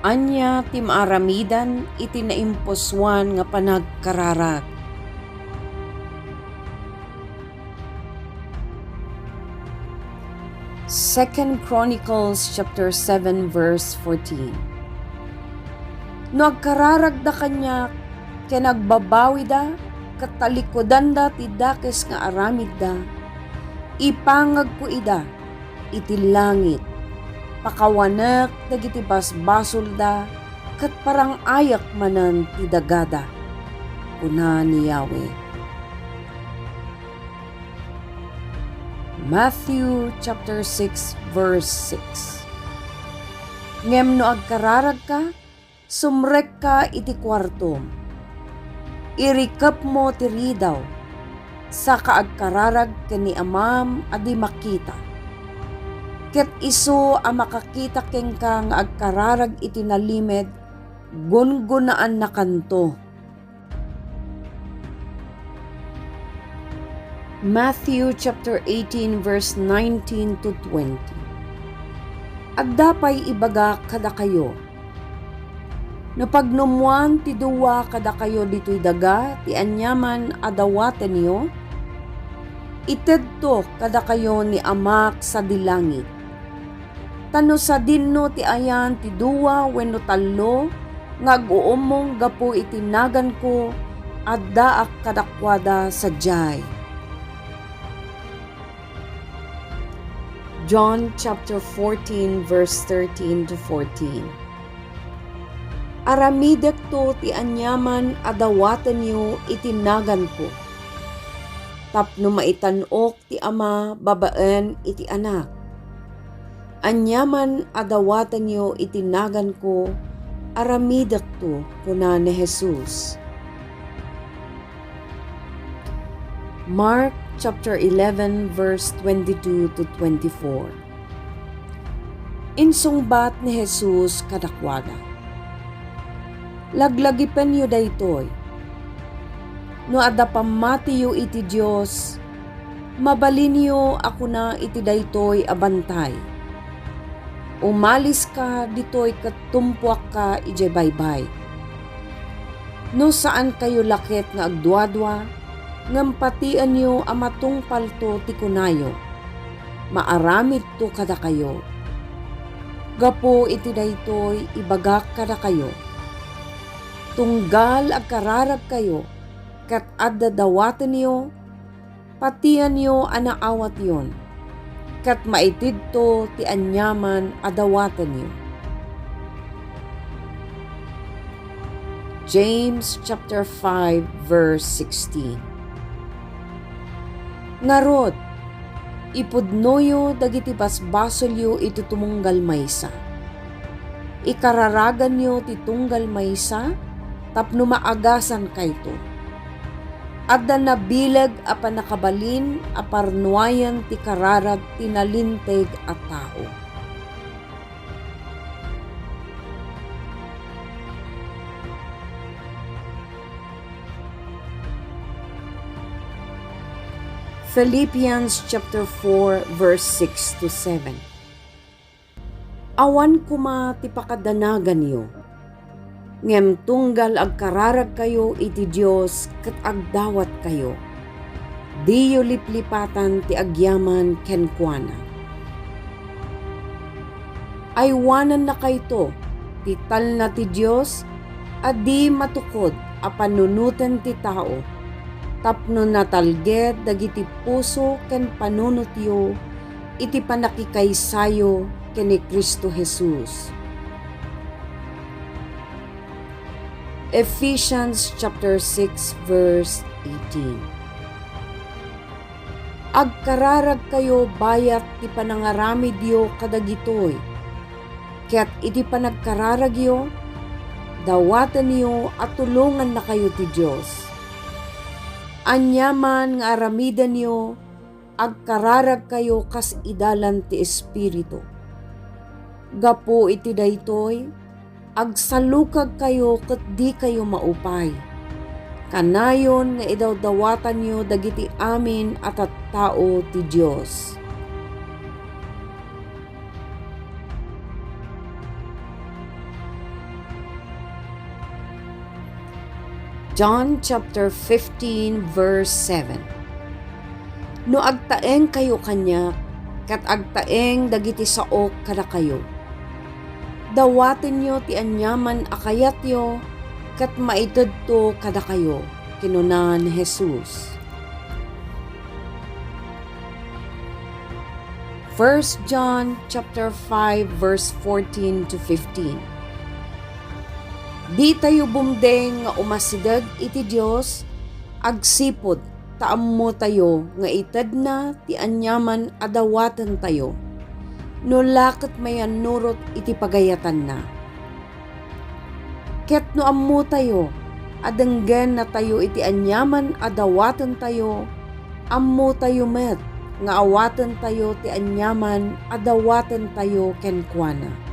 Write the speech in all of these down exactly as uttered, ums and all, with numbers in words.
Ania ti maaramidan iti naimpusoan nga panagkararag? Second Chronicles chapter seven, verse fourteen. No agkararagda kaniak ken agbabawida ket talikudanda ti dakes nga aramidda, ipangagko ida iti langit, pakawanek dagiti basbasolda, ket parang-ayak manen ti dagada, kuna ni Yahweh. Matthew chapter six, verse six. Ngem no agkararagka, sumrekka iti kuartom. Irikepmo ti ridaw, saka agkararag ken ni Amam a di makita. Ket isu a makakita kenka nga agkararag iti nalimed, gungonaannakanto. Matthew chapter eighteen, verse nineteen to twenty. Adda pay ibagak kadakayo, no pagnummoan ti dua kadakayo ditoy daga ti aniaman a dawatenyo, itedto kadakayo ni Amak sadi langit. Ta no sadinno ti ayan ti dua wenno tallo nga aguummong gapu iti naganko, addaak kadakuada sadiay. John chapter fourteen, verse thirteen to fourteen. Aramidekto ti aniaman a dawatenyo iti naganko, tapno maitan-ok ti Ama babaen iti Anak. Aniaman a dawatenyo iti naganko, aramidekto, kuna ni Jesus. Mark chapter eleven, verse twenty-two to twenty-four. Insungbat ni Jesus kadakuada, "Laglagipenyo daytoy. No adda pammatiyo iti Dios, mabalinyo a kuna iti daytoy a bantay, 'Umaliska ditoy ket tumpuakka idiay baybay.' No saankayo la ket nga agduadua, ngem patienyo a matungpalto ti kunayo, maaramidto kadakayo. Gapu iti daytoy, ibagak kadakayo, tunggal agkararagkayo ket adda dawatenyo, patienyo a naawatyon, ket maitidto ti aniaman a dawatenyo." James chapter five, verse sixteen. Ngarud, ipudnoyo dagiti basbasolyo iti tumunggal maysa. Ikararaganyo ti tunggal maysa tapno maagasankayto. Adda nabileg a pannakabalin a parnuayen ti kararag ti nalinteg a tao. Philippians chapter four, verse six to seven. Awan koma ti pakadanaganyo, ngem tunggal agkararagkayo iti Dios ket agdawatkayo, diyo liplipatan ti agyaman kenkuana. Aywanannakayto ti talna ti Dios a di matukod a panunoten ti tao, tapno natalged dagiti puso ken panunotyo iti pannakikaysayo ken ni Cristo Jesus. Ephesians chapter six, verse eighteen. Agkararagkayo bayat ti panangaramidyo kadagitoy, ket iti panagkararagyo, dawatenyo a tulongannakayo ti Dios. Aniaman nga aramidenyo, agkararagkayo kas idalan ti Espiritu. Gapu iti daytoy, agsalukagkayo ket dikayo maupay. Kanayon nga idawdawatanyo dagiti amin a tattao ti Dios. John chapter fifteen, verse seven. No agtaengkayo kaniak, ket agtaeng dagiti saok kadakayo. Dawatenyo ti aniaman a kayatyo, ket maitedto kadakayo, kinuna ni Jesus. First John chapter five, verse fourteen to fifteen. Ditayo bumdeng nga umasideg iti Dios agsipud ta ammotayo nga itedna ti aniaman a dawatentayo, no la ket mayannurot iti pagayatanna. Ket no ammotayo a denggennatayo iti aniaman a dawatentayo, ammotayo met nga awatentayo ti aniaman a dawatentayo kenkuana.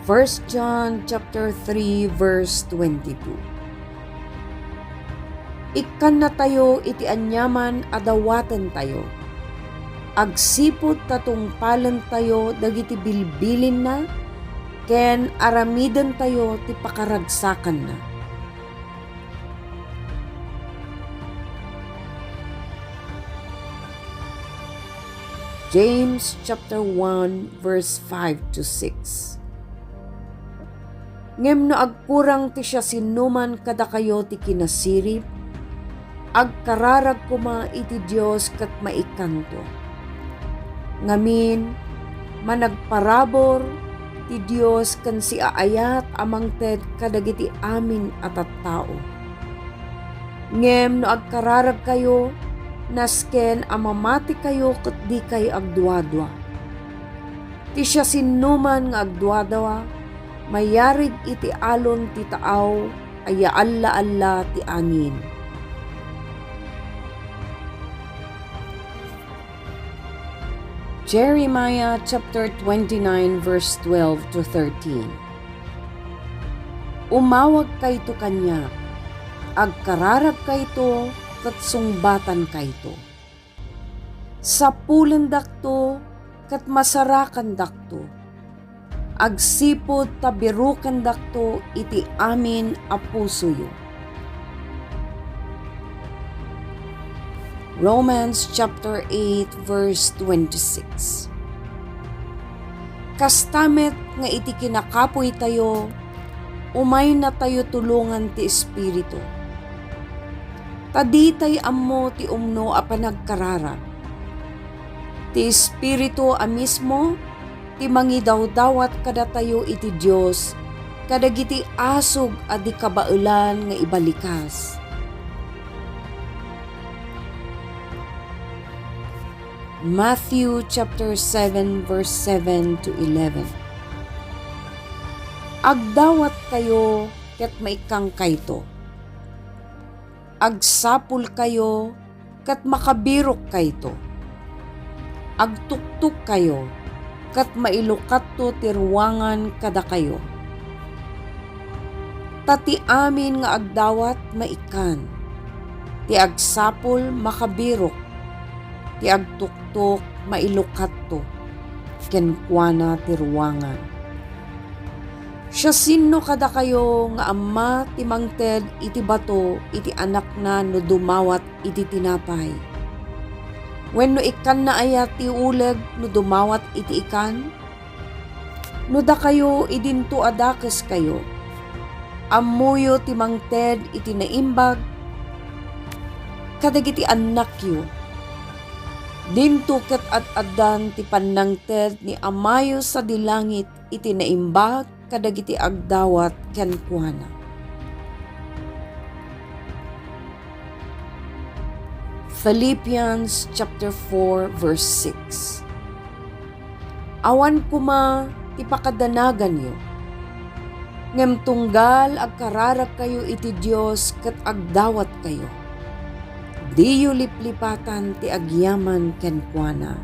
First John chapter three, verse twenty-two. Ikkannatayo iti aniaman a dawatentayo, agsipud ta tungpalentayo dagiti bilbilinna ken aramidentayo ti pakaragsakanna. James chapter one, verse five to six. Ngem no agkurang ti siasinoman kadakayo ti kinasirib, agkararag koma iti Dios ket maikkanto. Ngamin, managparabur ti Dios ken siaayat a mangted kadagiti amin a tattao. Ngem no agkararagkayo, nasken a mamatikayo ket dikay agduadua. Ti siasinoman nga agduadua, mayarig iti alon ti taaw a yaalla-alla ti angin. Jeremiah chapter twenty-nine, verse twelve to thirteen. Umawagkayto kaniak, agkararagkayto ket sungbatankayto. Sapulendakto ket masarakandakto, agsipud ta birukendakto iti amin a pusoyo. Romans chapter eight, verse twenty-six. Kasta met nga iti kinakapuytayo, umaynatayo tulongan ti Espiritu. Ta ditay ammo ti umno a panagkararag. Ti Espiritu a mismo ti mangidawdawat kadatayo iti Dios kadagiti asug a di kabaelan nga ibalikas. Matthew chapter seven, verse seven to eleven. Agdawatkayo ket maikkangkayto. Agsapulkayo ket makabirukkayto. Agtuktokkayo ket mailukatto ti ruangan kadakayo. Ta ti amin nga agdawat maikkan, ti agsapul makabiruk, ti agtuktok mailukatto, kenkuana ti ruangan. Siasino kadakayo nga amma ti mangted iti bato iti anakna no dumawat iti tinapay? Wenno ikkanna aya ti uleg no dumawat iti ikan? No dakayo idinto a dakeskayo, ammoyo ti mangted iti naimbag kadagiti annakyo. Dinto ket ad-addan ti pannangted ni Amayo sadi langit iti naimbag kadagiti agdawat kenkuana. Philippians chapter four, verse six. Awan koma ti pakadanaganyo, ngem tunggal agkararagkayo iti Dios ket agdawatkayo, diyo liplipatan ti agyaman kenkuana.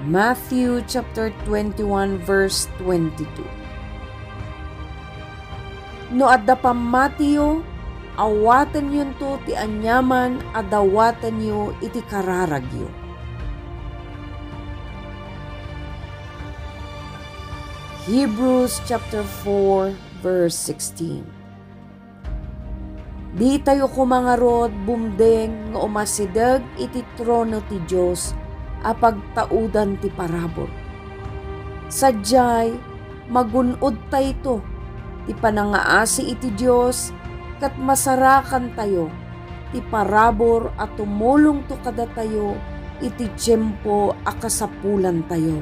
Matthew chapter twenty-one, verse twenty-two. No adda pammatiyo, awatenyonto ti aniaman a dawatenyo iti kararagyo. Hebrews chapter four, verse sixteen. Ditayo koma ngarud bumdeng nga umasideg iti trono ti Dios a pagtaudan ti parabur. Sadiay, magun-odtayto ti panangaasi iti Dios ket masarakantayo ti parabur a tumulongto kadatayo iti tiempo a kasapulantayo.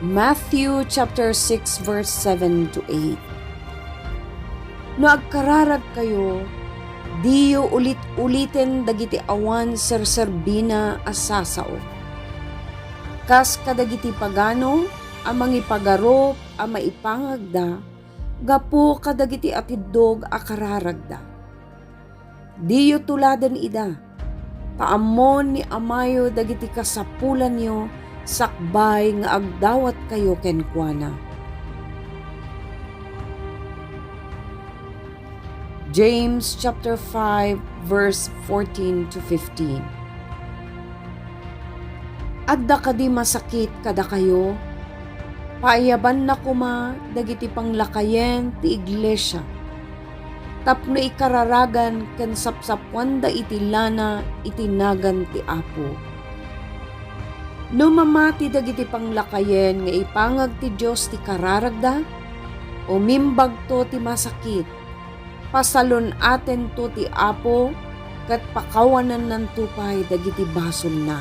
Matthew chapter six, verse seven to eight. No agkararagkayo, diyo ulit-uliten dagiti awan serserbina a sasao. Kas kadagiti pagano a mangipagarup a maipangagda gapu kadagiti atiddog a kararagda. Diyo tuladen ida, ta ammon ni Amayo dagiti kasapulanyo sakbay nga agdawatkayo kenkuana. James chapter five, verse fourteen to fifteen. Adda kadi masakit kadakayo? Paayabanna koma dagiti panglakayen ti iglesia tapno ikararagan ken sapsapuanda iti lana iti nagan ti Apo. No mamati dagiti panglakayen nga ipangag ti Dios ti kararagda, umimbagto ti masakit, pasalun-atento ti Apo, ket pakawanannanto pay dagiti basolna.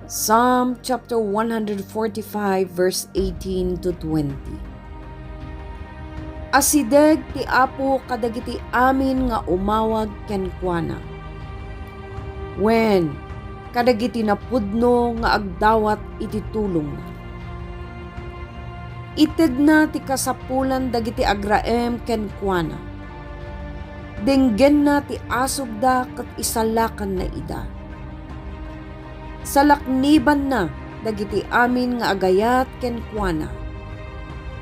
Psalm chapter one hundred forty-five, verse eighteen to twenty. Asideg ti Apo kadagiti amin nga umawag kenkuana, wen kadagiti napudno nga agdawat iti tulongna. Itedna ti kasapulan dagiti agraem kenkuana. Denggenna ti asugda ket isalakanna ida. Salaknibanna dagiti amin nga agayat kenkuana,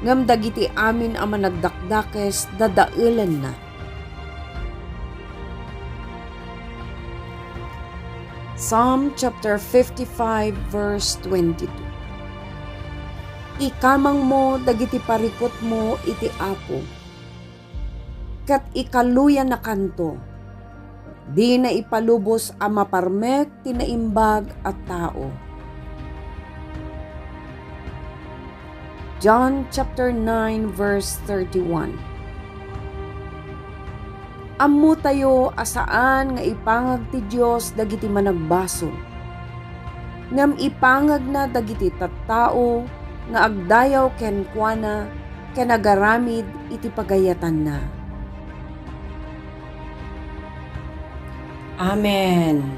ngem dagiti amin a managdakdakes dadaelenna. Psalm chapter fifty-five, verse twenty-two. Ikamangmo dagiti parikutmo iti Apo, ket ikaluyanakanto. Dina ipalubos a maparmek ti naimbag a tao. John chapter nine, verse thirty-one. Ammotayo a saan nga ipangag ti Dios dagiti managbasol, ngem ipangagna dagiti tattao nga agdayaw kenkuana ken agaramid iti pagayatanna. Amen.